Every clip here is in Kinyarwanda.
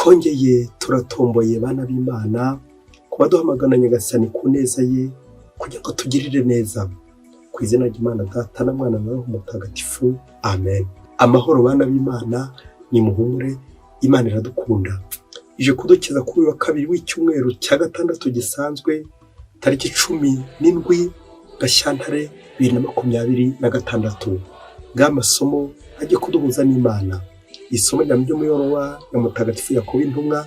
Twongeye turatomboye, bana b'Imana, kuba duhamagana Nyagasani ku neza ye kugira ngo tugirire neza. Ku izina ry'Imana Data na Mwana na Roho Mutagatifu, amen. Amahoro, bana b'Imana, nimuhumure, Imana iradukunda. Ije kudukiza kuri uyu wa kabiri w'icyumweru cya gatandatu gisanzwe, tariki 17 Gashyantare 2026. Bw'amasomo ajya kuduhuza n'Imana. Isomo rya ryo mu ibaruwa ya Mutagatifu Yakobo Intumwa,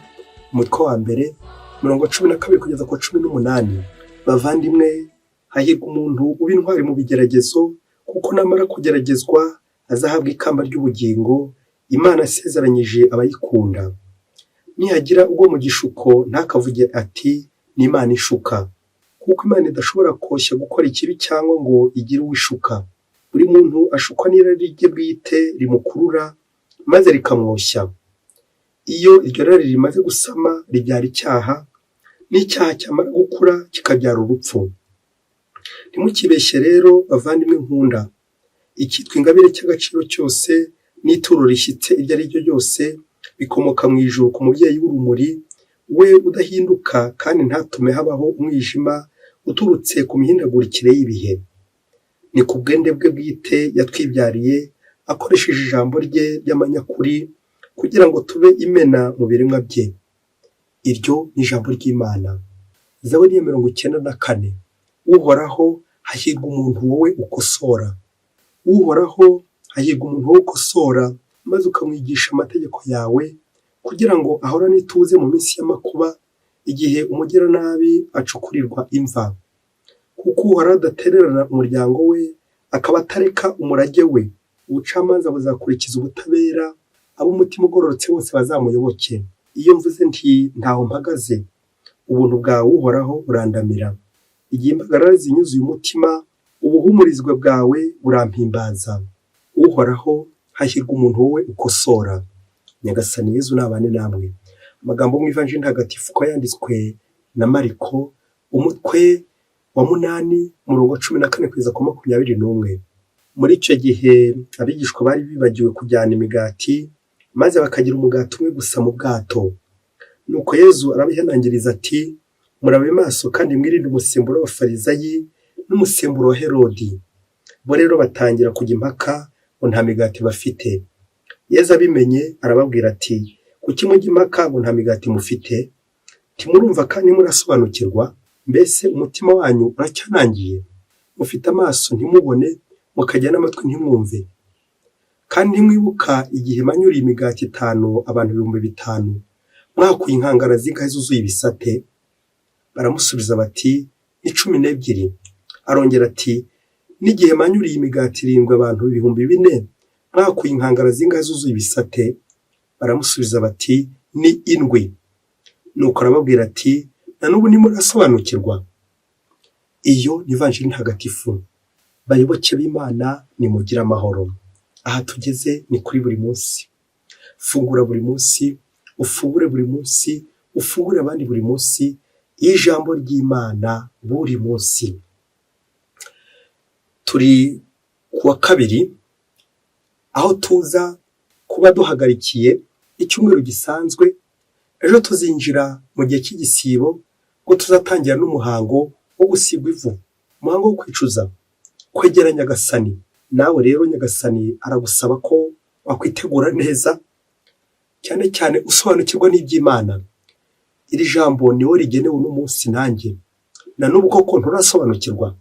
umutwe wa mbere, umurongo 12 kugeza ku 18. Bavandimwe, hahirwa umuntu uba intwari mu bigeragezo, kuko namara kugeragezwa azahabwa ikamba ry'ubugingo Imana yasezeranyije abayikunda. Nihagira ugwa mu gishuko, ntakavuge ati: "Ni Imana ishuka", kuko Imana idashobora koshya gukora ikibi cyangwa ngo igire uwo ishuka. Buri muntu ashukwa n'irari rye bwite rimukurura maze rikamwoshya. Iyo iryo rari rimaze gusama, ribyara icyaha, n'icyaha cyamara gukura kikabyara urupfu. Ntimukibeshye rero, bavandimwe nkunda. Icyitwa ingabire cy'agaciro cyose n'ituro rishyitse iryo ari ryo ryose bikomoka mu ijuru ku mubyeyi w'urumuri, we udahinduka kandi ntatume habaho umwijima uturutse ku mihindagurikire y'ibihe. Ni ku bwende bwe bwite yatwibyariye akoresheje ijambo rye ry'amanyakuri, kugira ngo tube imena mu biremwa bye. Iryo ni ijambo ry'Imana. Zaburi ya 94. Uhoraho, hahirwa umuntu wowe ukosora. Uhoraho, hahirwa umuntu wowe ukosora maze ukamwigisha amategeko yawe, kugira ngo ahorane ituze mu minsi y'amakuba, igihe umugiranabi acukurirwa imva. Kuko Uhoraho adatererana umuryango we, akaba atareka umurage we. Ubucamanza buzakurikiza ubutabera, ab'umutima ugororotse bose bazamuyoboke. Iyo mvuze nti: "Ntaho mpagaze", ubuntu bwawe, Uhoraho, burandamira. Igihe impagarara zinyuzuye umutima, ubuhumurizwe bwawe burampimbaza. Uhoraho, hahirwa umuntu wowe ukosora. Nyagasani Yezu nabane namwe. Amagambo mu Ivanjiri ntagatifu uko yanditswe na Mariko, umutwe wa 8, umurongo wa 14 kugeza ku 21. Muri icyo gihe abigishwa bari bibagiwe kujyana imigati, maze bakagira umugati umwe gusa mu bwato. Nuko Yezu arabihanangiriza ati: "Murabe maso kandi mwirinde umusemburo w'Abafarizayi n'umusemburo wa Herodi." Bo rero batangira kujya impaka ngo nta migati bafite. Yezu abimenye arababwira ati: "Kuki mujya impaka ngo nta migati mufite? Ntimurumva kandi ntimurasobanukirwa? Mbese umutima wanyu uracyanangiye? Mufite amaso ntimubone, mukagira n'amatwi ntimwumve? Kandi ntimwibuka igihe manyuriye imigati itanu abantu 5000, mwakuye inkangara zingahe zuzuye ibisate?" Baramusubiza bati: "Ni 12." Arongera ati: "N'igihe manyuriye imigati irindwi abantu 4000, mwakuye inkangara zingahe zuzuye ibisate?" Baramusubiza bati: "Ni indwi." Nuko arababwira ati: "Na n'ubu ntimurasobanukirwa?" Iyo ni Ivanjiri ntagatifu. Bayoboke b'Imana, nimugire amahoro. Aha tugeze ni kuri buri munsi. Fungura buri munsi, ufungure buri munsi, ufungure abandi buri munsi, ijambo ry'Imana buri munsi. Turi ku wa kabiri, aho tuza kuba duhagarikiye icyumweru gisanzwe. Ejo tuzinjira mu gihe cy'igisibo, ngo tuzatangira n'umuhango wo gusigwa ivu, umuhango wo kwicuza, kwegera Nyagasani. Nawe rero Nyagasani aragusaba ko wakwitegura neza, cyane cyane usobanukirwa n'iby'Imana. Iri jambo niwo rigenewe uno munsi nanjye. Na n'ubu koko nturasobanukirwa?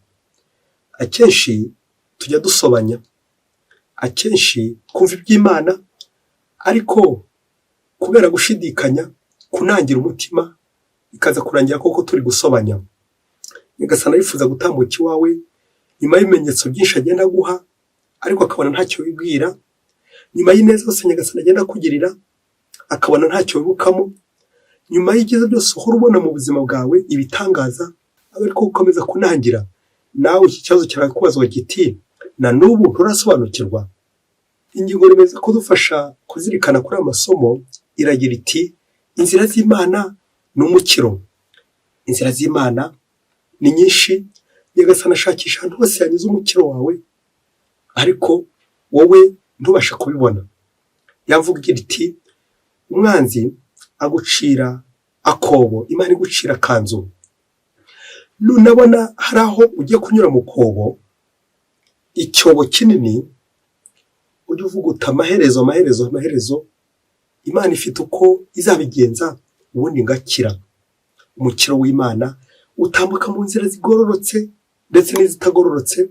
Akenshi tujya dusobanya, akenshi twumva iby'Imana, ariko kubera gushidikanya, kunangira umutima, bikaza kurangira koko turi gusobanya. Nyagasani arifuza gutambuka iwawe nyuma y'ibimenyetso byinshi agenda aguha, ariko akabona ntacyo wibwira. Nyuma y'ineza zose Nyagasani agenda akugirira, akabona ntacyo wibukamo. Nyuma y'ibyiza byose uhora ubona mu buzima bwawe, ibitangaza, aba ariko gukomeza kunangira. Nawe iki kibazo kirakubazwa kiti: "Na n'ubu nturasobanukirwa?" Ingingo remezo kudufasha kuzirikana kuri aya masomo iragira iti: "Inzira z'Imana ni umukiro." Inzira z'Imana ni nyinshi. Nyagasani ashakisha ahantu hose yanyuze umukiro wawe, ariko wowe ntubashe kubibona. Yavuga igira iti: "Umwanzi agucira akobo, Imana igucira akanzu. Nunabona hari aho ugiye kunyura mu kobo, icyobo kinini, ujye uvuga uti amaherezo, amaherezo, amaherezo, Imana ifite uko izabigenza, ubundi ngakira. Umukiro w'Imana utambuka mu nzira zigororotse ndetse n'izitagororotse.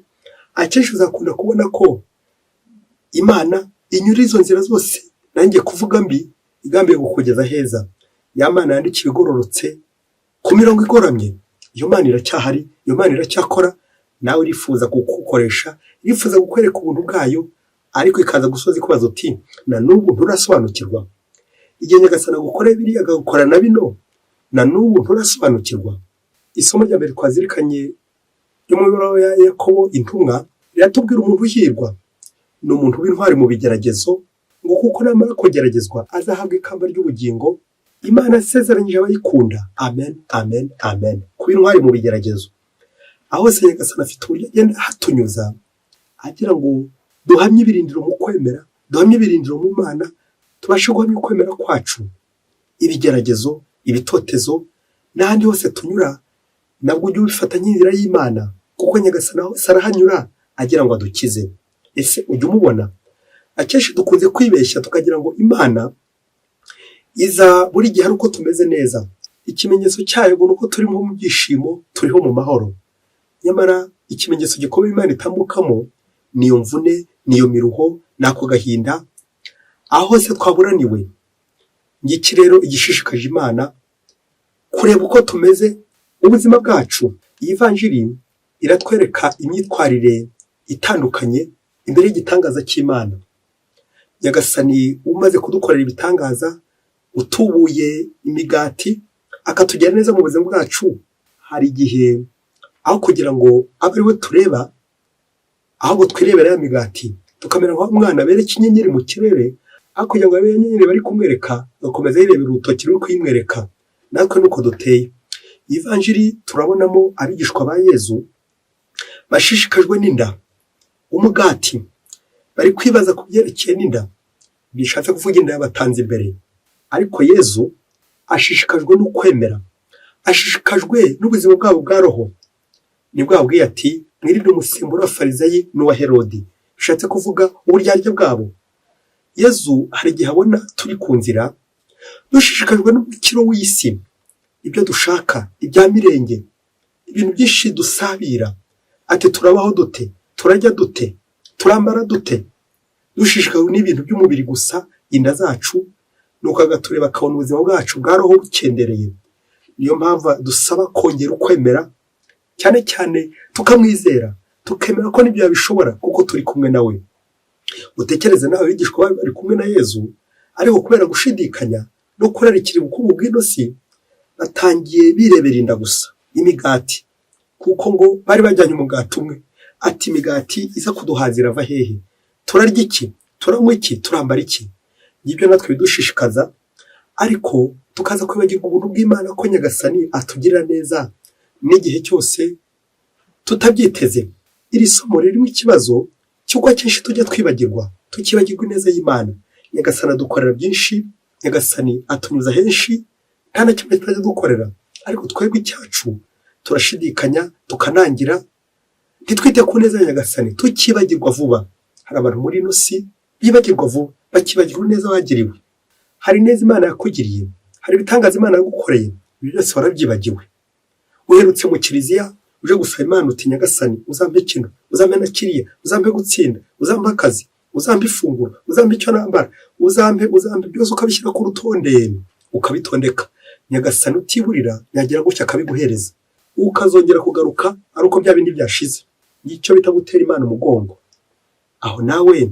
Akenshi uzakunda kubona ko Imana inyura izo nzira zose, nanjye kuvuga mbi, igambiriye kukugeza heza. Ya Mana yandikiye igororotse ku mirongo igoramye, iyo Mana iracyahari, iyo Mana iracyakora, nawe irifuza kugukoresha, irifuza kukwereka ubuntu bwayo, ariko ikaza gusoza ikubaza uti na n'ubu nturasobanukirwa? Igihe Nyagasani agukoreye biriya agakora na bino, na n'ubu nturasobanukirwa? Isomo rya mbere twazirikanye ryo mu ibaruwa ya Yakobo intumwa riratubwira umuntu uhirwa ni umuntu w'intwari mu bigeragezo, ngo kuko namara kugeragezwa azahabwa ikamba ry'ubugingo Imana yasezeranyije abayikunda. Amen, amen, amen. Kuba intwari mu bigeragezo, aho hose Nyagasani afite uburyo agenda ahatunyuza agira ngo duhamye ibirindiro mu kwemera, duhamye ibirindiro mu Mana, tubashe guhamya ukwemera kwacu. Ibigeragezo, ibitotezo n'ahandi hose tunyura, nabwo ujye ubifata nk'inzira y'Imana, kuko Nyagasani hose arahanyura agira ngo adukize. Ese ujya umubona? Akenshi dukunze kwibeshya tukagira ngo Imana iza buri gihe ari uko tumeze neza. Ikimenyetso cyayo ngo ni uko turimo mu byishimo, turiho mu mahoro. Nyamara ikimenyetso gikomeye Imana itambukamo niyo mvune, niyo miruho, ni ako gahinda, aho hose twaburaniwe. Ngiki rero igishishikaje Imana, kureba uko tumeze ubuzima bwacu. Iyi vanjiri iratwereka imyitwarire itandukanye imbere y'igitangaza cy'Imana. Nyagasani umaze kudukorera ibitangaza, utubuye imigati, akatugera neza mu buzima bwacu, hari igihe aho kugira ngo abe ari we tureba, ahubwo twirebera ya migati, tukamera nk'aho umwana bereka inyenyeri mu kirere, aho kugira ngo abe inyenyeri bari kumwereka, agakomeza yirebera urutoki ruri kuyimwereka. Natwe nuko duteye. Iyi vanjiri turabonamo abigishwa ba Yezu bashishikajwe n'inda, umugati, bari kwibaza ku byerekeye n'inda, bishatse kuvuga inda yabatanze imbere. Ariko Yezu ashishikajwe no kwemera, ashishikajwe n'ubuzima bwabo bwa roho. Nibwo yababwiye ati mwirinde umusemburo w'Abafarizayi n'uwa Herodi, bishatse kuvuga uburyarya bwabo. Yezu hari igihe abona turi ku nzira dushishikajwe n'umukiro w'isi, ibyo dushaka, ibya mirenge, ibintu byinshi dusabira. Ati turabaho dute, turajya dute, turambara dute, dushishikajwe n'ibintu by'umubiri gusa, inda zacu, nuko agatureba akabona ubuzima bwacu bwa roho bukendereye. Niyo mpamvu dusaba kongera ukwemera, cyane cyane tukamwizera, tukemera ko n'ibyo yabishobora kuko turi kumwe nawe. Utekereze nawe abigishwa bari bari kumwe na Yezu, ariko kubera gushidikanya no kurarikira ubukungu bw'ino si, batangiye birebera inda gusa, imigati, kuko ngo bari bajyanye umugati umwe. Ati imigati iza kuduhaza irava hehe? Turarya iki? Turanywa iki? Turambara iki? Ngibyo natwe bidushishikaza, ariko tukaza kwibagirwa ubuntu bw'Imana ko Nyagasani atugirira neza n'igihe cyose tutabyiteze. Iri somo ririmo ikibazo cy'uko akenshi tujya twibagirwa, tukibagirwa ineza y'Imana. Nyagasani adukorera byinshi, Nyagasani atunyuza henshi, nta na kimwe tutajya dukorera, ariko twebwe icyacu turashidikanya, tukanangira, ntitwite ku neza ya Nyagasani, tukibagirwa vuba. Hari abantu muri ino si bibagirwa vuba, bakibagirwa ineza bagiriwe. Hari ineza Imana yakugiriye, hari ibitangaza Imana yagukoreye, ibyo byose warabyibagiwe. Uherutse mu kiliziya uje gusaba Imana uti Nyagasani uzampe kino, uzampe na kiriya, uzampe gutsinda, uzampe akazi, uzampe ifunguro, uzampe icyo nambara, uzampe, uzampe, byose ukabishyira ku rutonde, ukabitondeka. Nyagasani utiburira yagira gutya akabiguhereza, ukazongera kugaruka ari uko bya bindi byashize. Nicyo bita gutera Imana umugongo. Aho nawe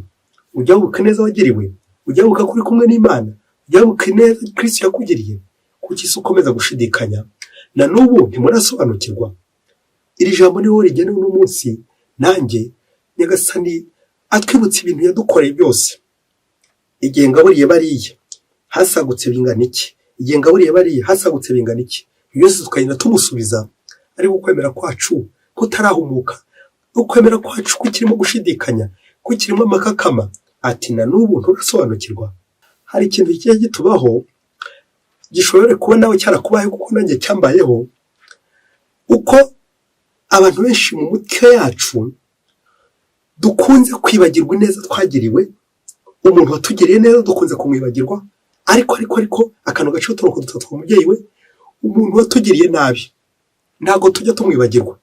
ujya wibuka neza wagiriwe, ujya wibuka ko uri kumwe n'Imana, ujya wibuka ineza Kristo yakugiriye, kuki se ukomeza gushidikanya? Na n'ubu ntimurasobanukirwa. Iri jambo ni wowe rigenewe uno munsi, nanjye Nyagasani atwibutsa ibintu yadukoreye byose. Igihe ngaburiye bariya hasagutse bingana iki? Igihe ngaburiye bariya hasagutse bingana iki? Byose tukagenda tumusubiza, ariko ukwemera kwacu kutarahumuka, ukwemera kwacu kukirimo gushidikanya, kukirimo amakakama. Ati na n'ubu nturasobanukirwa. Hari ikintu kijya gitubaho, Gishobora kuba nawe cyarakubayeho kuko nanjye cyambayeho. Uko abantu benshi mu mitwe yacu dukunze kwibagirwa ineza twagiriwe, umuntu watugiriye neza dukunze kumwibagirwa, ariko akantu gaciye uturongo dutatu ku mubyeyi we, umuntu watugiriye nabi ntabwo tujya tumwibagirwa.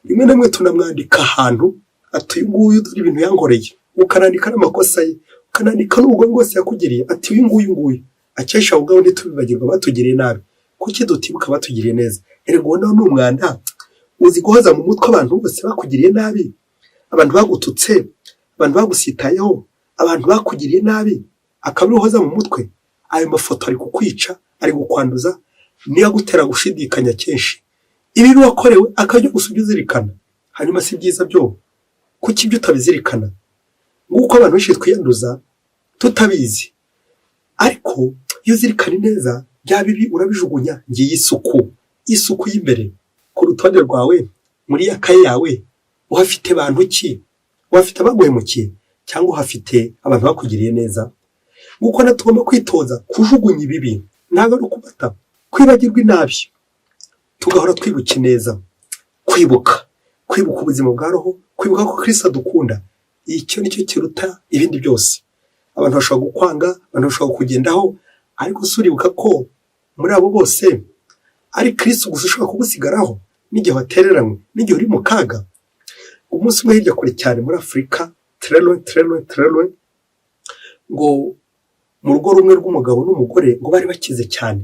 Rimwe na rimwe tunamwandika ahantu ati uyu nguyu dore ibintu yankoreye, ukanandika n'amakosa ye, ukanandika n'ubugome bwose yakugiriye, ati uyu nguyu nguyu. Akesha ubwawe ntitubibagirwa batugiriye nabi. Kuki tutibuka batugiriye neza? Erega uwo nawo ni umwanda. Uzi guhoza mu mutwe abantu bose bakugiriye nabi, abantu bagututse, abantu bagusitayeho, abantu bakugiriye nabi, akaba ariwe uhoza mu mutwe. Ayo mafoto ari kukwica, ari kukwanduza, niyo agutera gushidikanya kenshi. Ibibi wakorewe akajya gusa ujya uzirikana. Hanyuma si byiza byo, kuki ibyo utabizirikana? Nguko abantu benshi twiyanduza tutabizi. Ariko iyo uzirikana neza bya bibi urabijugunya. Ngiyi isuku, isuku y'imbere ku rutonde rwawe, muri ya kaye yawe, uhafite bantu ki? Uhafite abaguhemukiye cyangwa uhafite abantu bakugiriye neza? Nguko na tugomba kwitoza kujugunya ibibi, ntabwo ari ukubata, kwibagirwa inabi, tugahora twibuka ineza, kwibuka ubuzima bwa roho, kwibuka ko Kristo adukunda. Icyo nicyo kiruta ibindi byose. Abantu bashobora gukwanga, abantu bashobora kukugendaho, ariko si uribuka ko muri abo bose ari Kristo gusa ushobora kugusigaraho n'igihe watereranywe, n'igihe uri mu kaga. Umunsi umwe hirya kure cyane muri Afurika, très loin, très loin, très loin, ngo mu rugo rumwe rw'umugabo n'umugore, ngo bari bakize cyane,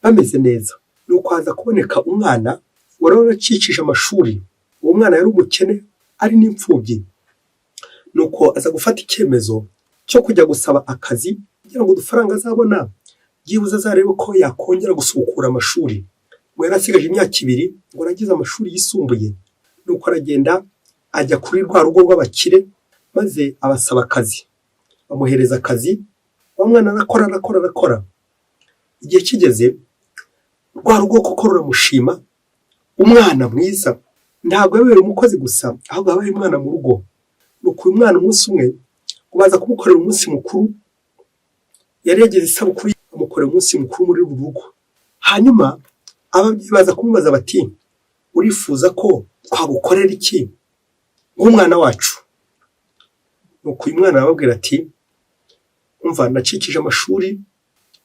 bameze neza. Nuko haza kuboneka umwana wari waracikije amashuri. Uwo mwana yari umukene, ari n'imfubyi. Nuko aza gufata icyemezo cyo kujya gusaba akazi kugira ngo udufaranga azabona byibuze azarebe ko yakongera gusubukura amashuri. Ngo yari asigaje imyaka 2 ngo arangize amashuri yisumbuye. Nuko aragenda ajya kuri rwa rugo rw'abakire, maze abasaba akazi, bamuhereza akazi. Wa mwana arakora, arakora, arakora. Igihe kigeze rwa rugo koko ruramushima, umwana mwiza. Ntabwo yabaye umukozi gusa, ahubwo yabaye umwana mu rugo. Nuko uyu mwana umunsi umwe ngo baza kumukorera umunsi mukuru, yari yagize isabukuru, bamukorera umunsi mukuru muri uru rugo. Hanyuma ababyeyi baza kumubaza bati: "Urifuza ko twagukorera iki nk'umwana wacu?" Nuko uyu mwana arababwira ati: "Umva, nacikije amashuri,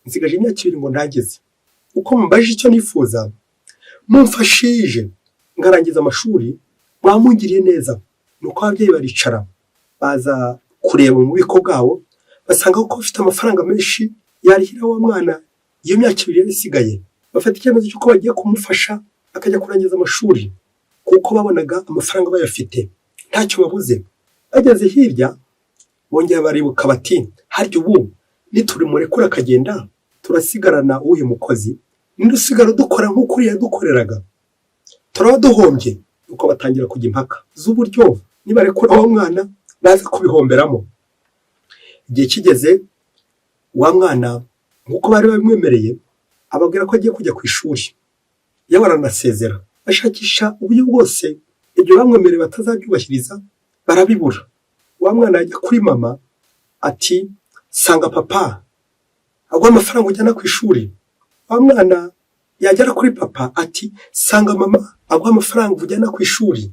nsigaje imyaka 2 ngo ndangize. Uko mubajije icyo nifuza, mumfashije ngarangiza amashuri mwamugiriye neza." Nuko ababyeyi baricara, baza kureba mu bubiko bwabo, basanga ko bafite amafaranga menshi yarihira wa mwana iyo myaka 2 yari isigaye. Bafata icyemezo cy'uko bagiye kumufasha akajya kurangiza amashuri, kuko babonaga amafaranga bayafite, ntacyo babuze. Bageze hirya bongera baribuka bati: "Harya ubu niturimurekura akagenda, turasigarana uwuhe mukozi? Ninde usigara udukora nk'uko uriya yadukoreraga? Turaba duhombye." Nuko batangira kujya impaka z'uburyo nibarekura wa mwana baza kubihomberamo. Igihe kigeze, wa mwana nk'uko bari babimwemereye ababwira ko agiye kujya ku ishuri, yewe aranasezera. Bashakisha uburyo bwose ibyo bamwemereye batazabyubahiriza, barabibura. Wa mwana yajya kuri mama ati: "Sanga papa aguha amafaranga ujyana ku ishuri." Wa mwana yagera kuri papa ati: "Sanga mama aguha amafaranga ujyana ku ishuri."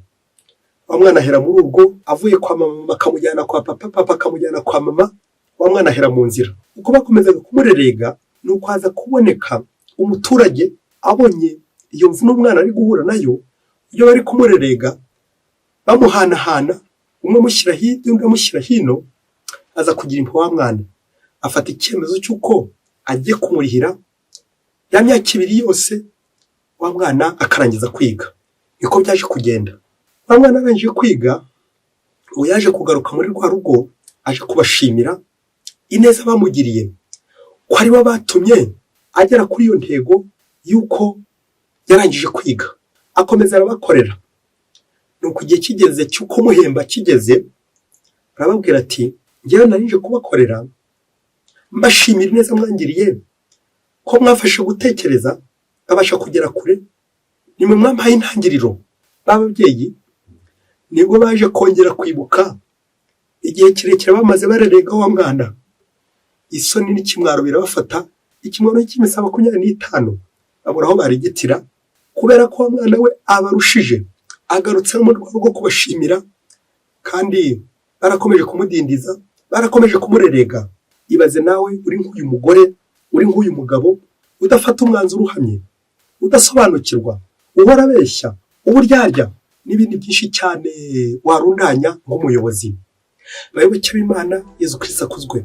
Wa mwana ahera muri urwo, avuye kwa mama bakamujyana kwa papa, papa akamujyana kwa mama, wa mwana ahera mu nzira. Uko bakomezaga kumurerega, ni uko haza kuboneka umuturage abonye iyo mvune umwana ari guhura nayo, iyo bari kumurerega bamuhanahana, umwe amushyira hirya undi amushyira hino, aza kugira impuhwe wa mwana, afata icyemezo cy'uko agiye kumurihira ya myaka 2 yose, wa mwana akarangiza kwiga. Niko byaje kugenda. Wa mwana arangije kwiga, ubu yaje kugaruka muri rwa rugo aje kubashimira ineza bamugiriye, ko aribo batumye agera kuri iyo ntego y'uko yarangije kwiga. Akomeza arabakorera. Nuko igihe kigeze cyo kumuhemba kigeze, arababwira ati: "Njyewe narije kubakorera mbashimira ineza mwangiriye, ko mwafashe gutekereza nkabasha kugera kure, nimwe mwampaye intangiriro." B'ababyeyi nibwo baje kongera kwibuka igihe kirekire bamaze barerega wa mwana. Isoni n'ikimwaro birabafata. Ikimwaro cy'imisa 25, babura aho barigitira kubera ko wa mwana we abarushije. Agarutse mu rwego rwo kubashimira, kandi barakomeje kumudindiza, barakomeje kumurerega. Ibaze nawe uri nk'uyu mugore, uri nk'uyu mugabo udafata umwanzuro uhamye, udasobanukirwa, uhora abeshya, uburyarya n'ibindi byinshi cyane warundanya nk'umuyobozi. Bayoboke b'Imana, Yezu Kristo akuzwe.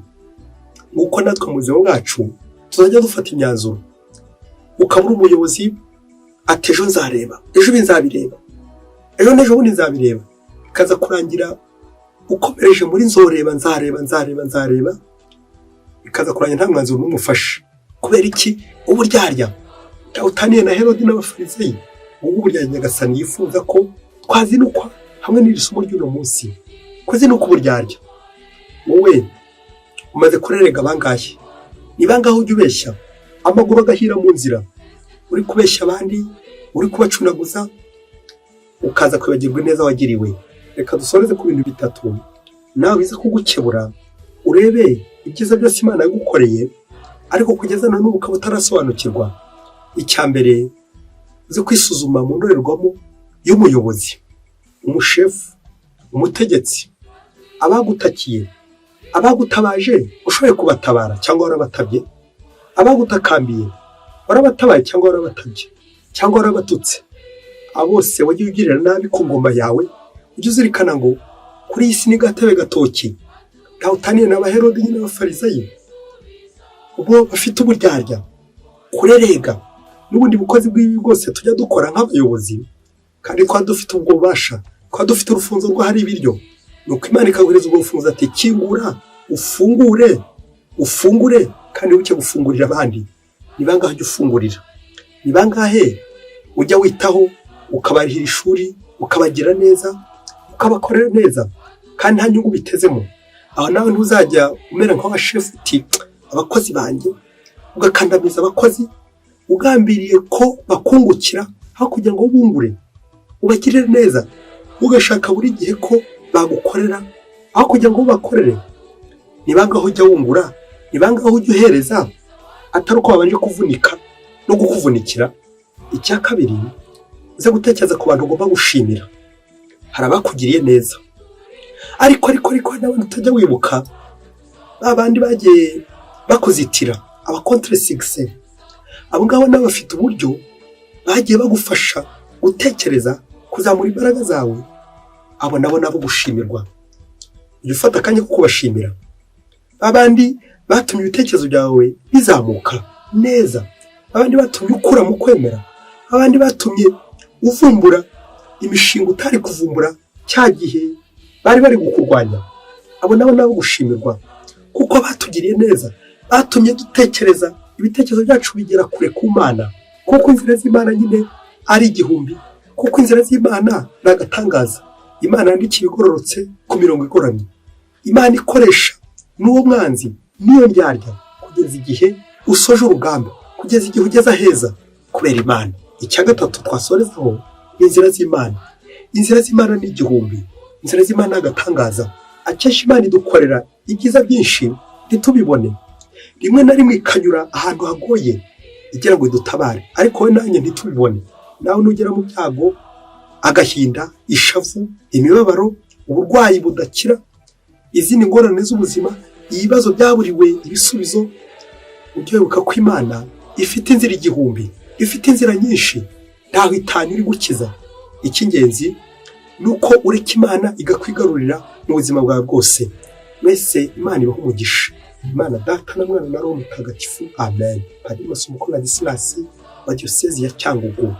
Nk'uko natwe mu buzima bwacu tuzajya dufata imyanzuro, ukaba uri umuyobozi ati: "Ejo nzareba, ejo ibi nzabireba, ejo n'ejo bundi nzabireba," bikaza kurangira ukomereje muri nzoreba, nzareba, nzareba, nzareba, bikaza kurangira nta mwanzuro n'umwe ufashe. Kubera iki? Uburyarya. Utaniye na Herodi n'Abafarizeyi. Ubu uburyarya Nyagasani yifuza ko twazinukwa hamwe n'iri somo ry'uno munsi, kuzinukwa uburyarya. Wowe umaze kurerega bangahe? Ni bangahe ujya ubeshya amaguru agahira mu nzira, uri kubeshya abandi, uri kubacunaguza, ukaza kwibagirwa ineza wagiriwe? Reka dusoreze ku bintu bitatu nawe biza kugukebura, urebe ibyiza byose Imana yagukoreye ariko kugeza na n'ubu ukaba utarasobanukirwa. Icya mbere, uzi kwisuzuma mu ndorerwamo y'umuyobozi, umushefu, umutegetsi. Abagutakiye, abagutabaje, ushoboye kubatabara cyangwa warabatabye? Abagutakambiye, warabatabaye cyangwa warabatabye cyangwa warabatutse? Abo bose wagiye ugirira nabi ku ngoma yawe, ujye uzirikana ngo kuri iyi si ni gatebe gatoki. Ntawe utaniye n'Abaherodi nyine n'Abafarizayi, ubwo bafite uburyarya, kurerega n'ubundi bukozi bw'ibi bwose tujya dukora nk'abayobozi, kandi twaba dufite ubwo bubasha, twaba dufite urufunzo rw'ahari ibiryo. Nuko Imana ikaguhereza ubwo bufunzo ati: "Kingura, ufungure, ufungure kandi wibuke gufungurira abandi." Ni bangahe ujya ufungurira? Ni bangahe ujya witaho, ukabarihira ishuri, ukabagira neza, ukabakorera neza kandi nta nyungu bitezemo? Aho nawe ntuzajya umera nk'abashefu uti: "Abakozi banjye," ugakandamiza abakozi ugambiriye ko bakungukira aho kugira ngo bungure, ubagirire neza, ugashaka buri gihe ko bagukorera aho kugira ngo ubakorere. Ni bangahe ujya wungura? Ni bangahe ujya uhereza atari uko babanje kuvunika no kukuvunikira? Icya kabiri, uze gutekereza ku bantu ugomba gushimira. Hari abakugiriye neza, ariko n'abandi utajya wibuka, ba bandi bagiye bakuzitira, aba contre succès. Abo ngabo nabo bafite uburyo bagiye bagufasha gutekereza, kuzamura imbaraga zawe. Abo nabo nabo gushimirwa. Ujya ufata akanya ko kubashimira, ba bandi batumye ibitekerezo byawe bizamuka neza, abandi batumye ukura mu kwemera, abandi batumye uvumbura imishinga utari kuvumbura cya gihe bari bari kukurwanya. Abo nabo nabo gushimirwa, kuko batugiriye neza, batumye dutekereza, ibitekerezo byacu bigera kure ku Mana, kuko inzira z'Imana nyine ari igihumbi, kuko inzira z'Imana ni agatangaza. Imana yandikiye ibigororotse ku mirongo igoramye. Imana ikoresha n'uwo mwanzi n'iyo ndyarya kugeza igihe usoje urugamba, kugeza igihe ugeze aheza kubera Imana. Icya gatatu twasorezaho ni inzira z'Imana. Inzira z'Imana ni igihumbi, inzira z'Imana ni agatangaza. Akenshi Imana idukorera ibyiza byinshi ntitubibone. Rimwe na rimwe ikanyura ahantu hagoye igira ngo idutabare, ariko wowe nanjye ntitubibone. Nawe nugera mu byago, agahinda, ishavu, imibabaro, uburwayi budakira, izindi ngorane z'ubuzima, ibibazo byaburiwe ibisubizo, ujye wibuka ko Imana ifite inzira igihumbi, ifite inzira nyinshi, ntaho itanyura igukiza. Icy'ingenzi ni uko ureka Imana igakwigarurira mu buzima bwawe bwose. Mwese Imana ibahe umugisha. Imana Data na Mwana na Roho Mutagatifu. Amen. Padiri Masumbuko Ladislas wa Diyosezi ya Cyangugu.